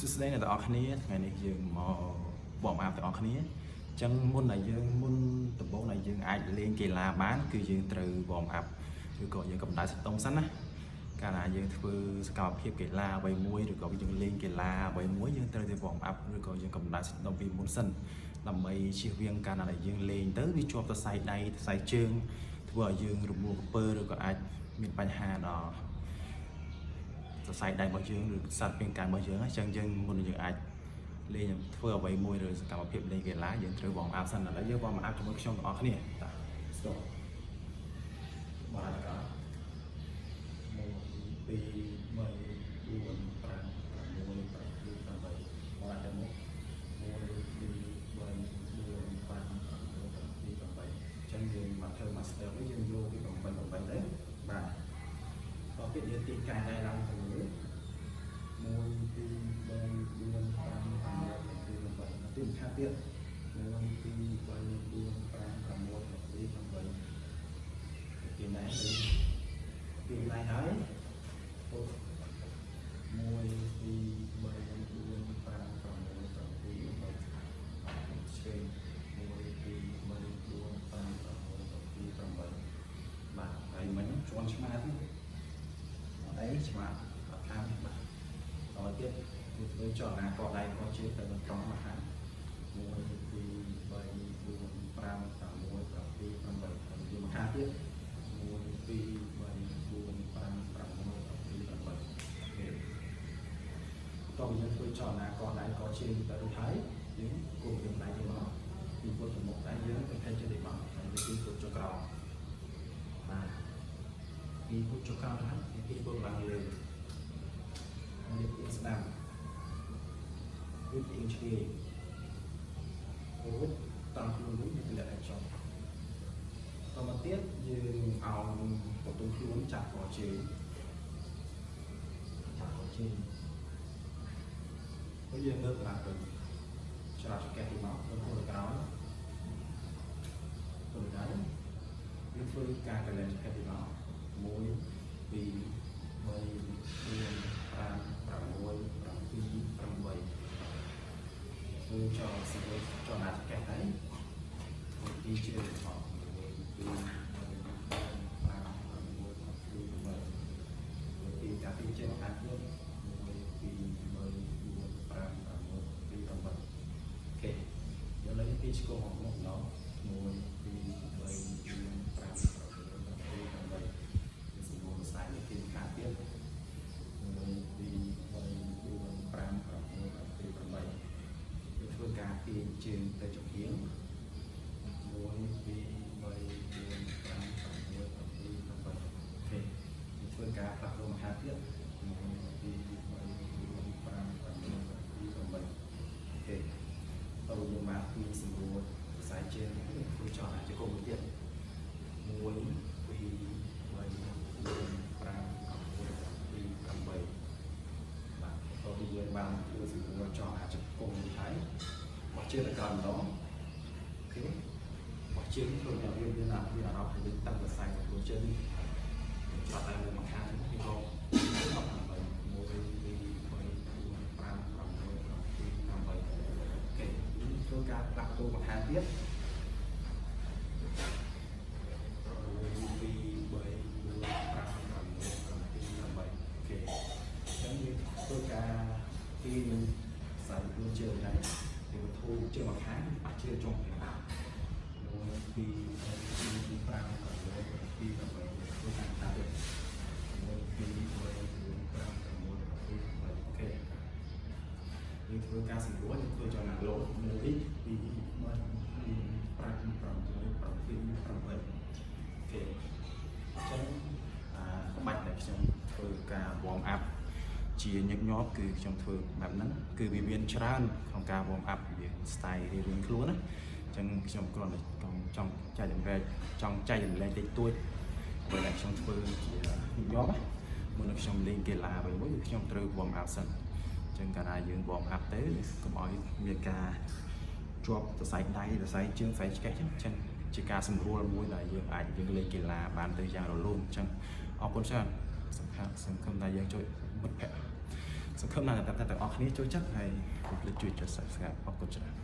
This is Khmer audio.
សួស្តីអ្នកទាំងអស់គ្នាថ្ងៃនេះយើងមក warm up ទាំងអស់គ្នាអញ្ចឹងមុនដែលយើងមុនដំបូងដែលយើងអាចលេងកីឡាបាន គឺយើងត្រូវ warm up ឬក៏យើងកម្ដៅសាច់ដុំសិនណាកាលណាយើងធ្វើសកម្មភាពកីឡាអ្វីមួយឬក៏យើងលេងកីឡាអ្វីមួយយើងត្រូវតែ warm up ឬក៏យើងកម្ដៅសាច់ដុំពីមុនសិនដើម្បីជៀសវាងកាលណាដែលយើងលេងទៅវាជាប់សរសៃដៃសរសៃជើងធ្វើឲ្យយើងរមួលក្រពើឬក៏អាចមានបញ្ហាដល់ សរសៃដៃរបស់យើងឬសត្វពាងកាយរបស់យើងអញ្ចឹងយើងមុននឹងយើងអាចលេងធ្វើអ្វីមួយឬសកម្មភាពលេងកីឡាយើងត្រូវ warm up សិនឥឡូវយើង warm up ជាមួយខ្ញុំទាំងអស់គ្នាតា Let's go បាទក1 2 3 4 5 6 7 8បាទទៅមុខ1 2 3 4 5 6 7 8អញ្ចឹងយើងមកធ្វើ master វិញយើងយកពី8 8ទៅបាទតទៅទៀតយើងទាញកែដៃឡើងទៅលើ 1 2 3 4 5 6 7 8ទីម្ខាងទៀត1 2 3 4 5 6 7 8ទីណែទីណែហើយ1 2 3 4 5 6 7 8ឆ្វេង1 2 3 4 5 6 7 8បាទហើយមិញជន់ឆ្មាទៀតអត់អីឆ្មាអត់ខាំបាទ តទៀតគឺធ្វើចលនាកដៃកជើងទៅនឹងត្រង់មកខាង1 2 3 4 5 6 7 8ទីមកខាងទៀត1 2 3 4 5 6 7 8 OK តោះយើងធ្វើចលនាកដៃកជើងទៅរួចហើយយើងគូយើងដៃទៅមកពីពុតទៅមុខដៃយើងទៅថែជើងទៅមកហើយពីពុតចុះក្រោមបាទពីពុតចុះក្រោមហើយពីពុតឡើងលើ នេះពីស្ដាំវាពីឆ្វេងរួចតាមខ្លួនវិញវាទម្លាក់ឲ្យចុះតមកទៀតយើងអោនបន្ទង់ខ្លួនចាប់កជើងចាប់កជើងហើយយើងលើកឡើងវិញច្រកចង្កេះទីមកទៅខ្លួនក្រោយទៅដៃយើងធ្វើការកលែងចង្កេះទីមក1 2 3 4 5 6 7 8ធ្វើចោលសិលចលនាចង្កេះហើយទីជើងមក1 2 3 5 6 7 8ទីតាទីជើងខាងទៀត1 2 3 4 5 6 7 8 OK យកលេខទីឆ្កងមកម្ដង1 2 3 4 5 6 7 8សម្បូរខ្សែនេះទីខាងទៀត1 2 3 4 5 6 7 8យើងធ្វើការទាញជើងទៅចំហៀង1 2 3 4 5 6 7 8 OK យើងធ្វើការផ្លាស់ប្ដូរមកខាងទៀត1 2 3 4 5 6 7 8 OK ទៅយើងមកពីសម្រួលខ្សែជើងធ្វើចោលអាចគុំទៀត1 2 3 4 5 6 7 8បាទតទៅយើងបានធ្វើសម្រួលចោលអាចគុំនេះហើយបោះជើងទៅក្រោយម្ដង OK បោះជើងធ្វើឲ្យវាមានអារម្មណ៍ថាយើងតាំងសរសៃសម្រួលជើងនេះច្រត់តែមួយមកខាងនេះក៏18 1 2 3 4 5 6 7 8 OK ធ្វើការផ្លាស់ប្ដូរមកខាងទៀត1 2 3 4 5 6 7 8 OK អញ្ចឹងយើងធ្វើការទាញខ្សែខ្លួនជើងដែរយើងធូរជើងមកខាងប៉ះជើងចុង1 2 3 4 5 6 7 8ធ្វើការតាមទៀត1 2 3 4 5 6 7 8 OK យើងធ្វើការសម្រួលយើងធ្វើចលនាលោត1 2 3 4 5 6 7 8 OK អញ្ចឹងអាក្បាច់ដែលខ្ញុំធ្វើការ warm up ជាញឹកញាប់គឺខ្ញុំធ្វើបែបហ្នឹងគឺវាមានច្រើនក្នុងការ warm up វា style រៀងៗខ្លួនណាអញ្ចឹងខ្ញុំគ្រាន់តែចង់ចែករំលែកចង់ចែករំលែកតិចតួចអ្វីដែលខ្ញុំធ្វើជាញឹកញាប់ណាមុននឹងខ្ញុំលេងកីឡាអ្វីមួយគឺខ្ញុំត្រូវ warm up សិនអញ្ចឹងកាលណាយើង warm up ទៅកុំឲ្យមានការជាប់សរសៃដៃសរសៃជើងសរសៃឆ្កេះអញ្ចឹងជាការសម្រួលមួយដែលយើងអាចយើងលេងកីឡាបានទៅយ៉ាងរលូនអញ្ចឹងអរគុណច្រើនសំខាន់សង្ឃឹមថាយើងជួយមិត្តភក្តិ សង្ឃឹមថាអ្នកទាំងអស់គ្នាចូលចិត្តហើយកុំភ្លេចជួយចុច subscribe អរគុណច្រើន។